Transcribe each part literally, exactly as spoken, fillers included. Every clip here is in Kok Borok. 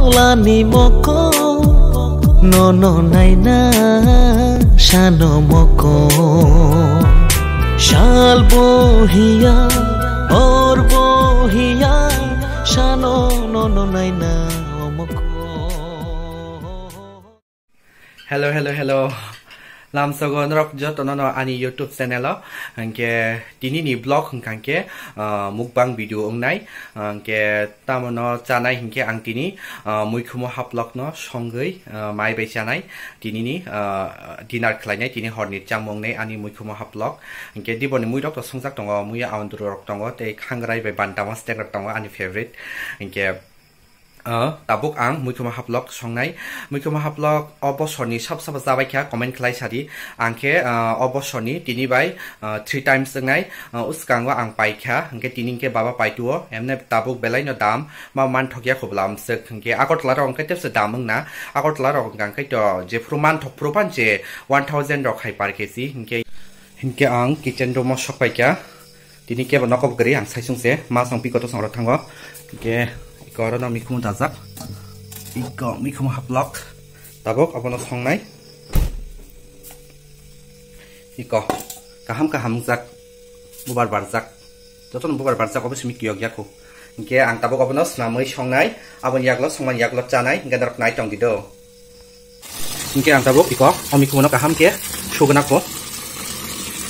Lani moko, nono naina, sano moko. Sal bohiya, or bohiya, sano nono naina, o moko. Hello, hello, hello. Lamsogo norok jotono no ani YouTube channel o. Hingke tini ni vlog hingka hingke, ah, mukbang video wngnai. Hingke tamono chanai hingke ang tini, ah, muikhumo haplok no songwi, ah, mai bai chanai. Tini ni, ah, dinner khlainai, tini horni chamung nei ani muikhumo haplok. Hingke diboni muirok to songjak tongo, muiya aundru rok tongo, tei khangrai bai bantama stek rok tongo ani favorite. Hingke Ah, tabuk ang muikhumo haplok songnai. Muikhumo haplok o bosorni sab sabo chabaikha, comment khlai sadi. Ang khe, ah, o bosorni tini bai, ah, three times wngnai. Ah, uskango ang paikha, hingke tini hingke baba paituo. Emne tabuk belaino dam, ma manthokya khobla amswk. Hingke Agartala rok hingke tebse dam wngna. Agartala rok hingka hingke to jephuru manthok phuru phan je one thousand rok hai per kg. Hingke, hingke ang kitchen room o sok paikha. Tini kebo nokobo kwrwi ang saisung se, ma song piko to song oro thango. Hingke iko oro no mikhumu dajak. Iko mikhumu haplok. Tabuk abono songnai. Iko kaham kaham jak. Bubar barjak. Jotono bubar barjak obo simi kiyok yakho. Hingke ang tabuk abono swnamwi songnai. Aboni yaglo songmani yaglo chanai. Hingke norok nai tong di do. Hingke ang tabuk iko, o mikhumu no kaham khe sugna kho.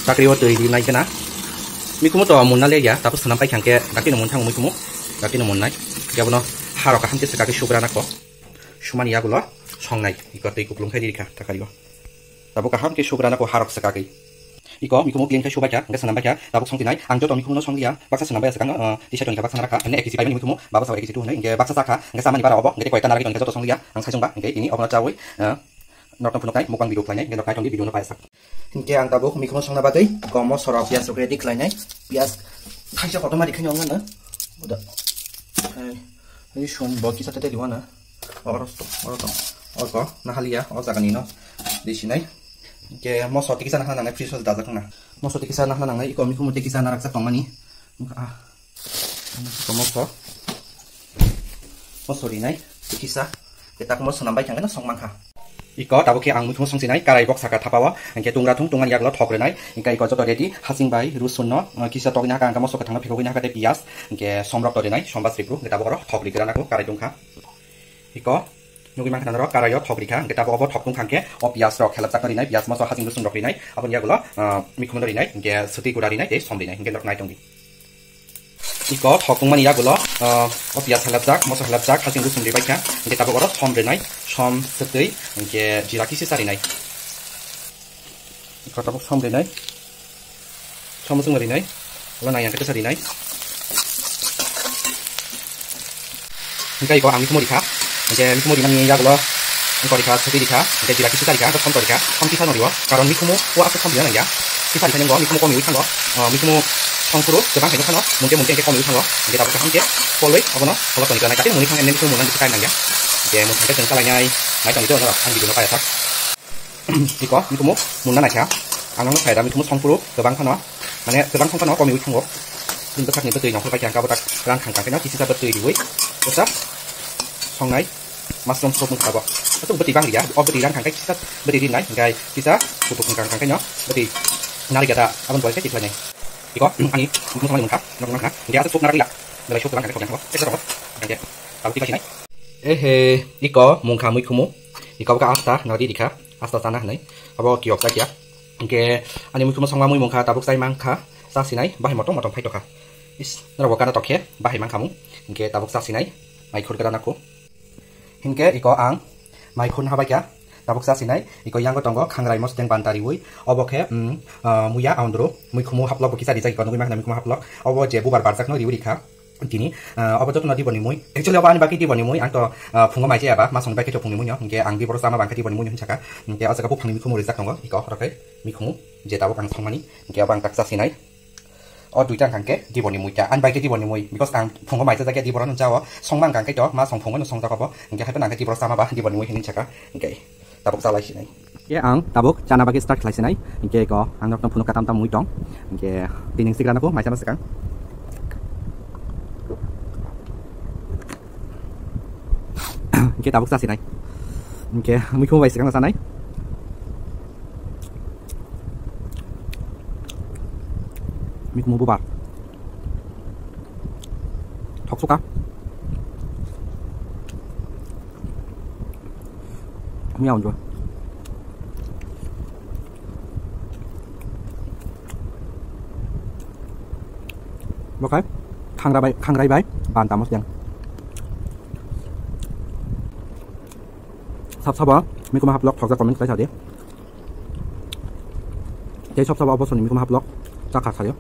Chakri o twi rinai khe na. Mikhumu to munna le ya, tabuk swnam pai kha hingke, gati no mun thang mikhumu, gati no munnai. Hingke abono harok kaham khe swkagwi sugrana kho. Sumani yagulo songnai, iko twi kuplung khai rikha, takari o. Tabuk kaham khe sugrana kho harok swkagwi. Iko mikhumu clean khai subaikha, hingke swnam baikha, tabuk songtinai. Ang joto mikhumu no songliya, baksa swnam baiya swkang, ah, tisa toni kha baksa narakha, hingke ekisi paimani mikhumu, baba sabo ekisi tu hwnwi, hingke baksa chakha, hingke samani bara obo, hingke tei koyekta naragwi tongkha joto songliya, ang saisungba, hingke tini obono chawi, ah, norokno phunuknai, mukbang video khlainai, hingke norok naitongdi video no payasak. Hingke ang tabuk mikhumu songna bagwi, komo sorok piyaj rok ready khlainai, piyaj thaisa kotorma rikhaino wngna, buda, ai, ai, sun bo kisa tete riwana. Oro, oro tong. Oro ko, nahaliya, o jaga ni no. Di sinai. Ke moso tikisa nahana nangnai, freeze o dajak na. Moso tikisa nahana nangnai, iko mikhumu tikisa narakjak tongmani. Wngkha, ah. Iko moso. Moso rinai, tikisa. Ke tak moso nambai thangkhe no song mankha. Iko tabuk khe ang mikhumu songsinai, karai bok saka thapao. Hingke tungra thung tungmani yaglo thok rinai. Hingke iko joto ready, hasing bai, rusun no, uh, kisa tokni haka, hingke moso kwthangno phikogwi haka tei piyaj. Hingke somrok to rinai, sombas rikru, hingke tabuk oro thok rikra nako, karai tungkha. Iko, nugwi mankha norok, karaio thok rikha, hingke tabuk obo thok tungkha hingke, o piyaj rok helapjak no rinai, piyaj moso hasing rusum rok rinai, aboni yagulo, ah, mikhumu no rinai, hingke swtwi gura rinai, tei som rinai, hingke norok nai tongdi. Iko thok tungmani yagulo, ah, o piyaj helapjak, moso helapjak, hasing rusum ribaikha, hingke tabuk oro som rinai, som swtwi, hingke jira kisi sa rinai. Iko tabuk som rinai. Som sung rinai. Ola nai yang kisa rinai. Hingke iko ang mikhumu rikha. Hingke mikhumu rinani yagulo iko rikha, suti rikha. Hingke jira kisi rikha, hingke som rikha. Som kisa no riwo. Karon mikhumu o aswk som rina nangya. Kisa rikha nunggo mikhumu komi wi thango. Ah, mikhumu songphuru kwbang khaino phano. Munte munte hingke komi wi thango. Hingke tabuk kaham khe polwi obono holok toni klanai. Kati muni thang ene mikhumu nang kisa kai nangya. Hingke mun thangke chwng kalainai. Nai tongdi do norok ang video no payathak. Iko, mikhumu, munna naikha. Ang nangno khaida mikhumu songphuru, kwbang phano, mane, kwbang song phano komiwi thango. Bini bwkhakni bwtwi nongkhor bai khe ang kabo tak rang khang khang khe no, kisa bwtwi riwi, kisa songnai, mushroom soup wngkha bo. Aswk bwtwi bang riya, o bwtwi rang khang khe kisa bwtwi rinai, hingkai kisa kutuk wngkha khang khe no, bwtwi narikya da, aboni pore khe tikhlainai. Iko, ani, mikhumu songmani wngkha, nok wngkha, hingke aswk soup narak rila, belai soup kwbang khang khe sok yang thango, tei kisa tongo, hingke, tabuk tikhlai sinai. Ehe, iko, mungkha mikhumu, iko bwkha asta, nari rikha. Asta chana hinwi abo kiyok jakya. Hingke ani muikhumo songma mui mungkha, tabuk chai mankha, cha sinai bahai motom motom phaitokha. Is, norok bo gana tokhe bahai mankha mung. Hingke tabuk cha sinai mai khur gra nakho. Hingke iko ang mai khur naha baikha, tabuk cha sinai iko yango tongo khangrai mosteng banta riwi. Obo khe, mm, ah, muya aundru muikhumu haplok bo kisa rijak iko nugwi mankha muikhumu haplok. Obo je bubar barjak no riwi rikha. Tini, ah, obo jotono diboni mui. Actually, obo ani bagwi diboni mui. Ang to, ah, phungo mai jaya ba, ma songni bagwi khe phungni mui no. Hingke ang diboro chama bangkha diboni mui no hinsa kha. Hingke o jaga buphangni mikhumu rijak tongo. Iko, oro khe mikhumu, je tabuk ang songmani. Hingke obo ang tak cha sinai. O duita hingka khe diboni mui ta. Ani bagwi khe diboni mui. Because ang phungo mai jajak ya diboro no jao. Songma hingka khe to, ma song phungo no songjak obo. Hingke hai phano ang khe diboro chama ba diboni mui hinwi sakha. Hingke. Tabuk chalai sinai. Khe ang tabuk chana bagwi start khlai sinai. Hingke ko ang nokno phunuk katam tam mui tong. Hingke tining sigra nako maisa no swkang. Ke tabuk chasinai. Hingke mikhumu bai swkang chanai. Mikhumu bubar. Thoksuka. Muya unjo. Bokai khangrai bai, khangrai bai, ban tamos yang. Sab sabo mikhumu haplok thokjak comment khlai sadi. Tei sab sabo obosoni mikhumu haplok chakha sayo.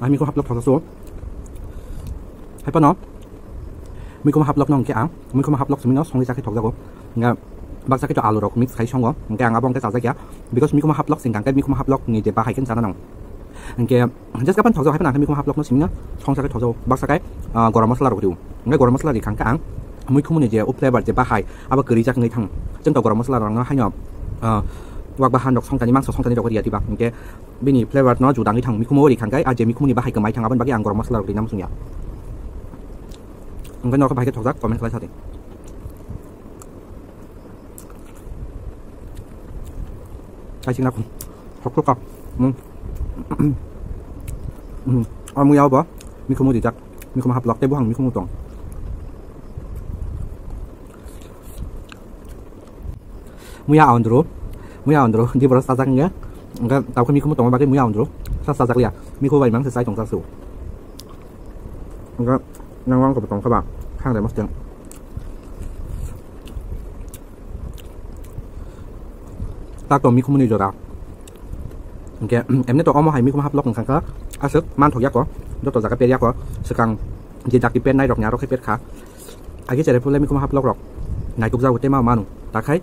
Ai mikhumu haplok thokjak so. Hai pano mikhumu haplok no hingke ang mikhumu haplok simi no songwi chakhe thokjago. Nga baksa khe to alu rok mix khai songo. Hingke ang abo hingke chajakya. Because mikhumu haplok sing kangke mikhumu haplok ni je bahai khe chana nang. Hingke Jeska pan thokjak hai phano ang mikhumu haplok no simi no songsa khe thokjak baksa kai, ah, gorom masala rok rio. Hingke gorom masala ri khangkhe ang mikhumu ni je o flavor je bahai abo kwrwi jak wngwi thang. Chwng to gorom masala rok no haino, ah, wak bahan rok songchani mangso songchani rok ria diba. Hingke bini flavor no juda wngwi thang mikhumu ri khangkhe a je mikhumu ni bahai kwmai thang aboni bagwi ang gorom masala rok rina muchungya. Hingke norok bahai khe thokjak comment khlai sadi. Kaising nakho. Thok thok ka. Hmm. Hmm. Amu yao ba. Mikhumu dijak. Mikhumu haplok tei buhang mikhumu tong. Muya andro. Muya andro. Di boros tajak nge. Enggak tahu mikhumu tong bagi muya andro. Sa sajak ya. Mikhu bai mang se sai tong sa su. Enggak nang wang ko tong ka ba. Khang de mos jang. Tak to mikhumuni jora. Hingke, emne to omo hai mikhumu haplok wngkha kha, aswk manthok yako, joto jaga per yako, swkang je jati per nai rok ni aro khe per kha. Agi chere phule mikhumu haplok rok naituk jago tema manu, takhai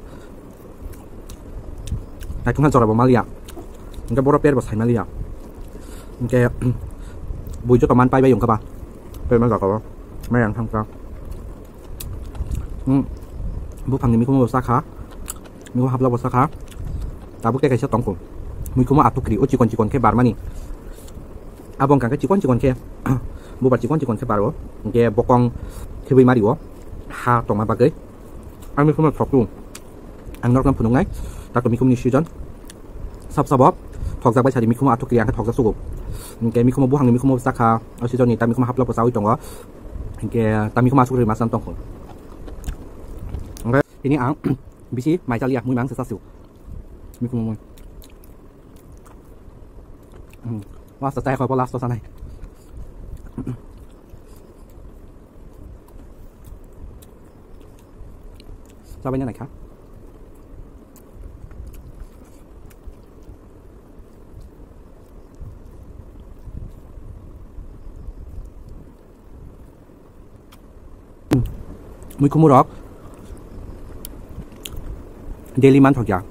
naituk na jora bo maliya, hingke boro per bo sai maliya, hingke bui joto man pai bai wngkha ba, per ma jaga o, mai ang thang kha. Hmm. Buphangni mikhumu bo sakha. Mikhumu haplok bo sakha. Tabuk tei kaisa tongkho. Mikhumu atukri, o chikon chikon khe barmani. Abo wngkha khe chikon chikon khe. Bubar chikon chikon khe baro. Hingke bokong khibui mario. Ha tongma bagwi. Ang mikhumu thoktu. Ang norokno phunuknai. Tato mikhumuni season. Sab sabo thokjak bai sadi mikhumu atukri ang khe thokjak sugo. Hingke mikhumu buhangni mikhumu sakha. O season ni ta mikhumu haplok bo chaui tongo. Hingke ta mikhumu asuk ri masan tongkho. Hingke tini ang bisi mai chaliya, mui mang se chasio. Mikhumu mui. Hmm. Last o chai kho, last o sanai. Chabai na naikha. Mikhumu rok daily manthokya.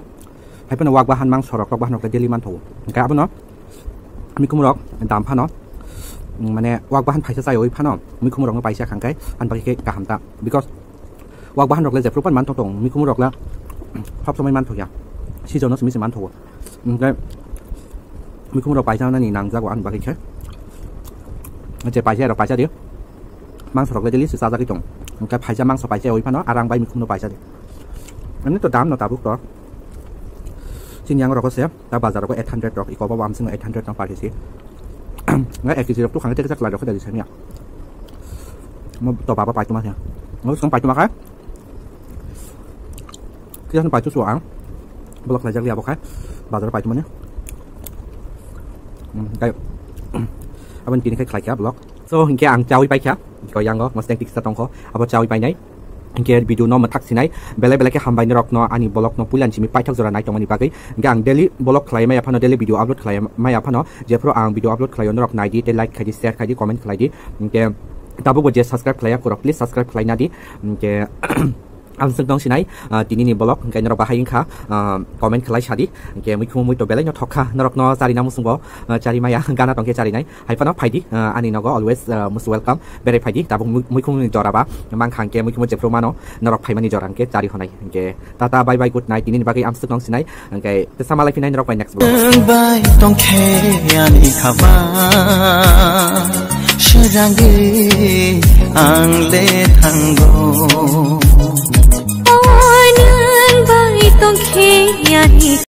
Hai phano wak bahan mangso rok, tok bahan rok daily manthogo. Hingke abono mikhumu rok dam phano, mm, mane wak bahan phaisa chayoi phano mikhumu rokno paisa khangkai, ani bagwi khe kaham ta. Because wak bahan rok le jephru phano manthok tongo, mikhumu rok le sob somoi manthokya. Season no simi se manthogo. Hingke mikhumu rok paisa nani nangjago ani bagwi khe. Je paisa rok paisa di. Mangso rok le daily se chajagwi tong. Hingke phaisa mangso paisa oi phano arang bai mikhumu no paisa di. Ani to dam no tabuk to. Chini yang rok se ta bazar rok eight hundred rok, iko babo amsing eight hundred no par kisi. Ngai ek kisi rok tu khang tek tek lai rok da di sanya. Mo to baba pai tu ma ya. Mo song pai tu ma kha. Kisa no paitu suwa ang. Bolok khlaijak liya bo khai. Bazar paitu mani. Hmm, kai. Aboni tini khai khlaikha bolok. So, hinkhe ang chawi paikha. Ko yango, mosteng tiksa tongkho. Abo chawi painai. Hinkhe video no mathak sinai. Belai belai khe hambai norok no ani bolok no puilan simi paithak jora nai tongmani bagwi. Hinkhe ang daily bolok khlai maya phano, daily video upload khlai maya phano. Jephru ang video upload khlaio norok nai di, tei like khai di, share khai di, comment khlai di. Hinkhe tabuk bo je subscribe khlaiya khorok, please subscribe khlai na di. Hinkhe Ang swk tong sinai, ah, tini ni bolok, hingke norok bahai wngkha, ah, comment khlai sadi, hingke mui khumui to belai no thokha, norok no charina musung bo, ah, chari maya, gana tongke charinai, hai phano phaidi, ah, ani nogo always, ah, most welcome, berai phaidi, tabuk mui, mui khumui ni jora ba, mangkha hingke mui khumui jephru mano, norok phaimani jora hingke chari honai, hingke tata bye bye good night, tini ni bagwi ang swk tong sinai, hingke tesa malai phinai norok bai next vlog. Nwng bai tongkhe ani khama. Sejangwi ang le thango.